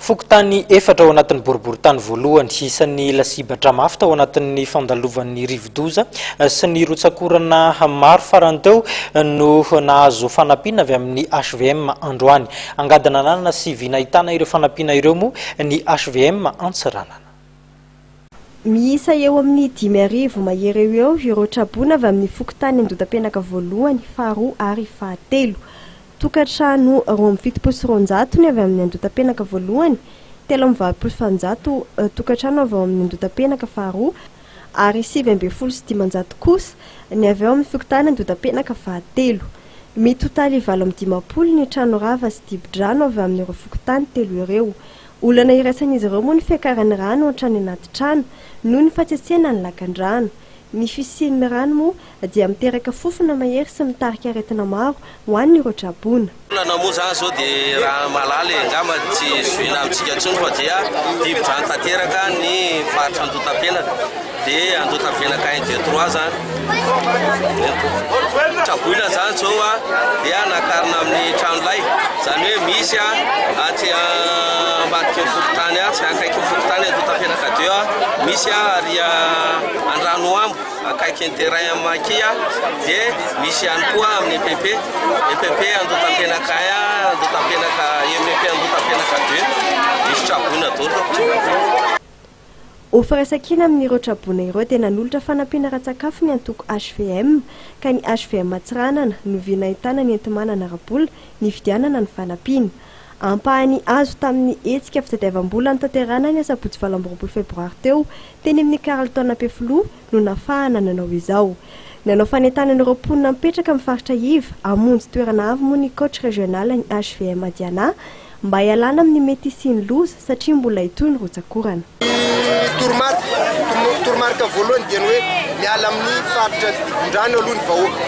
Fokontany efatra ao anatin'ny boriborintany voalohany, isan'ny lasibatra mafy tao anatin'ny fandalovan'ny rivodoza sy ny rotsak'orana maro farany teo no nahazo fanampiana avy amin'ny HVM androany. Angady nananana sy vy nahitana ireo fanampiana ireo moa ny HVM Antsiranana. Miisa eo amin'ny 5000 mahery eo ho eo ireo traboina avy amin'ny fokontany Andotapenaka voalohany, faharoa ary fahatelo. Tokantrano 272 ny avy amin'ny Andotapenaka voalohany, 883 tokantrano avy ao amin'ny Andotapenaka faharoa ary 519 kosa ny avy ao amin'ny fokontany Andotapenaka fahatelo. Mitotaly 58 ny trano rava sy dibo-drano avy amin'ireo fokontany telo ireo. Olana iraisan'izy ireo moa ny fiakaran'ny rano hatrany anaty trano noho ny fatsetsena ny lakan-drano. Ny fisian'ny rano moa dia miteraka fofona mahery sy mitarika aretina maro ho an'ireo traboina. Olana moa izany izao dia raha mahalala e, angamba tsy zohiana amintsika intsony fa dia dibo-drano tanteraka ny faritra Andotapenaka, dia Andotapenaka un deux trois izany. Traboina izany izao dia nakarina amin'ny tranolay, izany hoe misy atsy ambadiky ny fokontany atsy, akaikin'ny fokontany Andotapenaka deux, misy ary Andranoambo akaikin'ny terrain amin'ny Maki dia misy ihany koa amin'ny EPP, EPP Andotampenaka un, Andotampenaka, EPP Andotampenaka deux, misy traboina daholo ireo. Ho firaisankina amin'ireo traboina ireo dia nanolotra fanampiana ara-tsakafo ny antoko HVM, ka ny HVM Antsiranana no vy nahitana ny enti-manana ara-bola nividianana ny fanampiana. Ampahany azo tamin'ny hetsika fitadiavam-bola notanterahina ny asabotsy 28 febroary teo teny amin'ny Carlton Ampefiloha no nafahana nanao izao. Nanao fanentanana ireo mponina mipetraka amin'ny faritra iva hamonjy toerana avo moa ny coach régional ny HVM Diana mba hialana amin'ny mety hisian'ny loza satria mbola hitohy ny rotsak'orana. Ny toromarika, toromarika voalohany dia ny hoe miala amin'ny faritra dibon-drano aloha ny vahoaka.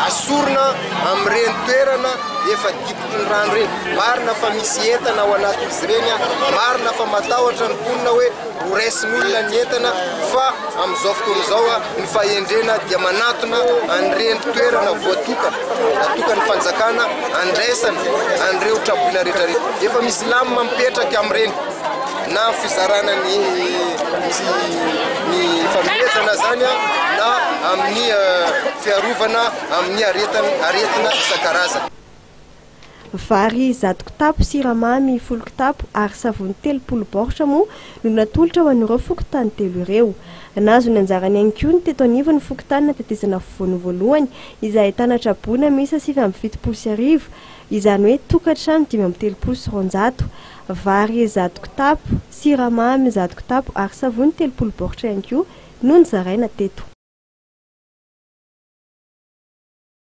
Asorina amin'ireny toerana efa dibotry ny rano ireny. Marina fa misy entana ao anatin'izy ireny, marina fa matahotra ny mponina hoe ho raisin'olona ny entana fa amin'izao fotoana izao ny fahendrena dia manatona an'ireny toerana voatokana, natokan'ny fanjakana andraisana an'ireo traboina rehetra rehetra. Efa misy lamina mipetraka amin'ireny na fizarana ny ny fanomezana zany na amin'ny fiarovana amin'ny aretina isan-karazany. Vary 100 kitapo, siramamy 10 kitapo ary savony 30 baoritra moa no natolotra ho an'ireo fokontany telo ireo. Nahazo ny anjarany ihany koa ny teto anivon'ny fokontany natetezana afovoany voalohany izay ahitana traboina miisa 1079, izany hoe tokantrano 235. Vary 100 kitapo, siramamy 100 kitapo ary savony 30 baoritra ihany koa no nozaraina teto.